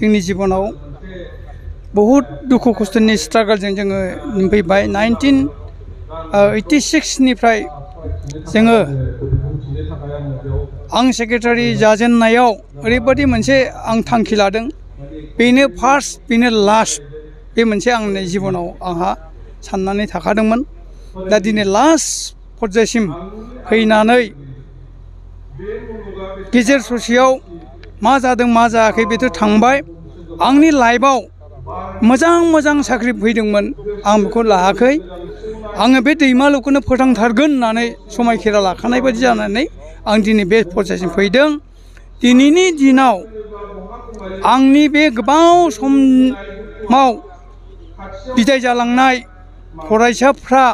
जोंनि जिबनाव बहुत दुखु खस्थ'नि स्ट्रागलजों जोङो फैबाय 1986 निफ्राय जोङो आं सेक्रेटारि जाजेननायाव ओरैबायदि मोनसे आं थांखि लादों बेनो फार्स्ट बेनो लास्ट बे मोनसे आंनि जिबनाव आंहा साननानै थाखादोंमोन दा दिनै लास्ट पर्यायसिम फैनानै गेजेर ससेयाव मा जादों मा जायाखै बेथ' थांबाय आंनि लाइफआव मोजां साख्रि फैदोंमोन आं बेखौ लायाखै आङो बे दैमालुखौनो फोथांथारगोन होननानै समायखेरा लाखानाय बायदि जानानै आं दिनै बे पर्यायसिम फैदों दिनैनि दिनाव आंनि बे गोबाव समाव बिदाय जालांनाय फरायसाफ्रा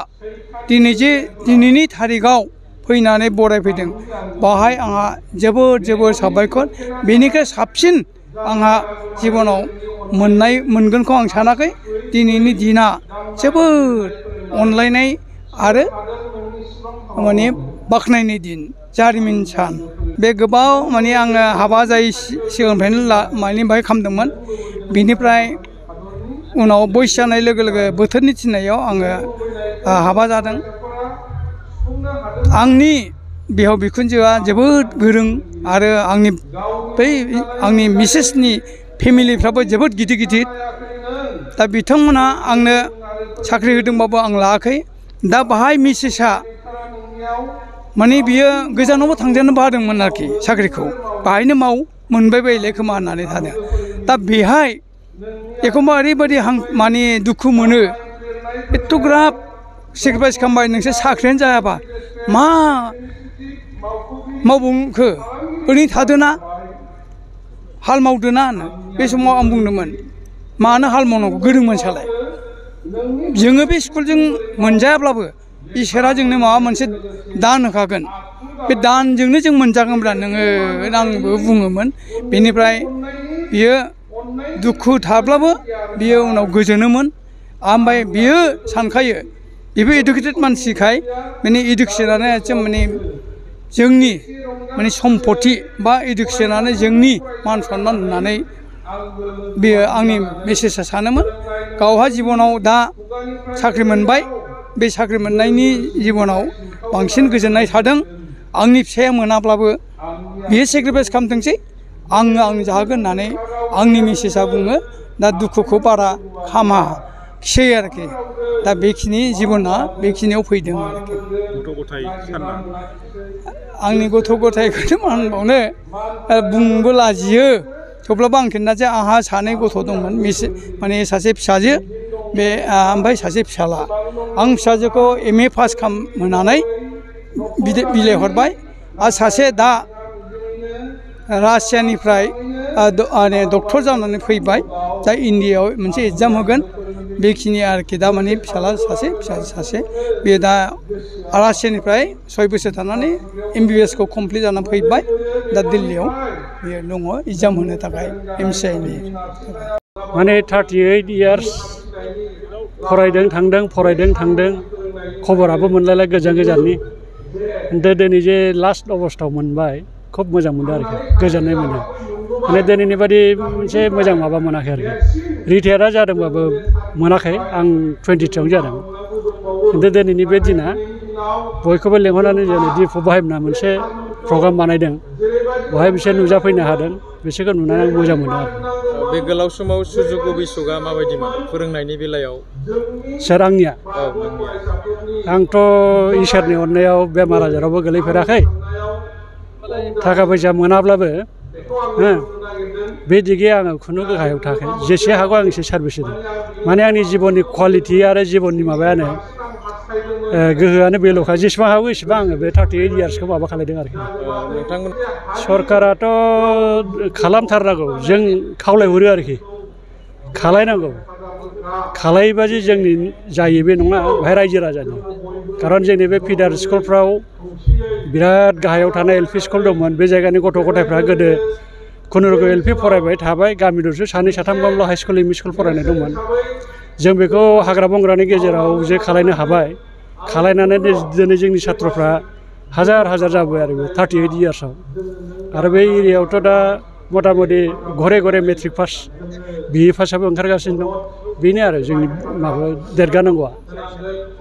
दिनैनि थारिखआव फैनानै बरायफैदों बाहाय आंहा जोबोद साबायखर बेनिख्रुइ साबसिन आंहा जिबनाव मोनगोनखौ आं सानाखै दिनैनि दिना जोबोद अनलायनाय आरो माने बाख्नायनाय दिन जारिमिन सान बे गोबाव माने आङो हाबा जायै सिगांनिफ्रायनो माने बाहाय खालामदोंमोन बिनिफ्राय उनाव बैसो जानाय लोगो लोगो बोथोरनि थिननायाव आङो हाबा जादों आंनि बिहाव बिखुनजोआ जोबोद गोरों आरो आंनि मिसेसनि फेमिलिफ्राबो जोबोद गिदिर दा बिथांमोना आंनो साख्रि होदोंबाबो आं लायाखै दा बाहाय मिसेसआ माने बियो गोजानावबो थांजानो बादोंमोन आरोखि साख्रिखौ बाहायनो मोनबाय बायले खोमा होननानै थादों दा बेहाय एखमबा ओरैबायदि माने दुखु मोनो एथ'ग्राब सेक्रिफाइस खालामबाय नोंसोर साख्रियानो जायाबा मा मावबावखो ओरैनो थादोना हाल मावदोना होनो बे समाव आं बुंदोंमोन मानो हाल मावनांगौ गोरों मानसियालाय जोङो बे स्कुलजों मोनजायाब्लाबो इसोरा जोंनो माबा मोनसे दान होखागोन बे दानजोंनो जों मोनजागोनब्रा नोङो आंबो बुङोमोन बेनिफ्राय बियो दुखु थाब्लाबो बियो उनाव गोजोनोमोन ओमफ्राय बियो सानखायो बेबो इडुकेटेड मानसिखाय माने इडुकेसनानो एसे माने जोंनि माने सम्पति बा इडुकेसनानो जोंनि मान सन्मान होननानै बेयो आंनि मेसेजआ सानोमोन गावहा जिबनाव दा साख्रि मोनबाय बे साख्रि मोननायनि जिबनाव बांसिन गोजोननाय थादों आंनि फिसाया मोनाब्लाबो बियो सेक्रिफाइस खालामथोंसै आङो जाहोगोन होननानै आंनि मेसेजआ बुङो दा दुखुखौ बारा खामाखिसै आरोखि दा बेखिनि जिबना बेखिनियाव फैदों आरोखि आंनि गथ' गथायखौथ' मा होनबावनो बुंनोबो लाजियो थेवब्लाबो आं खिन्थानोसै आंहा सानै गथ' दंमोन माने सासे फिसाजो बे ओमफ्राय सासे फिसाला आं फिसाजोखौ MA पास खालामहोनानै बिलाइहरबाय आरो सासे दा रासियानिफ्राय डक्टर जानानै फैबाय दा इण्डियाआव मोनसे एग्जाम होगोन बेखिनि आरोखि दा माने फिसाला सासे फिसाजो सासे बे दा रासियानिफ्राय 6 बोसोर थानानै MBBS खौ कमप्लिट जानानै फैबाय दा दिल्लीयाव बेयो दङ एग्जाम होनो थाखाय MCI नि माने 38 इयार्स फरायदों थांदों खबराबो मोनलायलाय गोजाननि दिनै जे लास्ट अबस्थायाव मोनबाय खुब मोजां मोनदों आरोखि गोजोननाय मोनो माने दिनैनि बादि मोनसे मोजां माबा मोनाखै आरोखि रिटायार्डआ जादोंबाबो मोनाखै आं 22 आवनो जादों खिन्थु दिनैनि बे दिना बयखौबो लेंहरनानै जोंनि डिपु बाहायना मोनसे प्रग्राम बानायदों बेवहाय बिसोर नुजाफैनो हादों बिसोरखौ नुनानै आं मोजां मोनो आरो बे गोलाव समाव सुजुग अभिषेकआ माबायदिमोन फोरोंनायनि बेलायाव सोर आंनिया आंथ' इसोरनि अननायाव बेमार आजारावबो गोलैफेराखै थाखा फैसा मोनाब्लाबो बे दिगे आङो खुनु गाहायाव थायाखै जेसे हागौ आं एसे सार्भिस होदों माने आंनि जिबननि क्वालिटि आरो जिबननि माबायानो गोहोआनो बेल'खा जेसेबां हागौ एसेबां आङो बे 38 इयार्सखौ माबा खालायदों आरोखि सरकाराथ' खालामथारनांगौ जों खावलायहरो आरोखि खालायनांगौ खालायोबा जे जोंनि जायो बे नङा बेहाय रायजो राजानि खारन जोंनि बे फिडार स्कुलफ्राव बिराद गाहायाव थानाय LP स्कुल दंमोन बे जायगानि गथ' गथायफ्रा गोदो खुनुरुखुम LP फरायबाय थाबाय गामि दरसे सानै साथाम गाहामल' हाइ स्कुल ME स्कुल फरायनाय दंमोन जों बेखौ हाग्रा बंग्रानि गेजेराव जे खालायनो हाबाय खालायनानै दिनै जोंनि छात्रफ्रा हाजार जाबाय आरो 38 इयार्सआव आरो बे एरियायावथ' दा मथा मथि घरे घरे मेट्रिक पास बिए पासआबो ओंखारगासिनो दं बेनो आरो जोंनि माबा देरगानांगौआ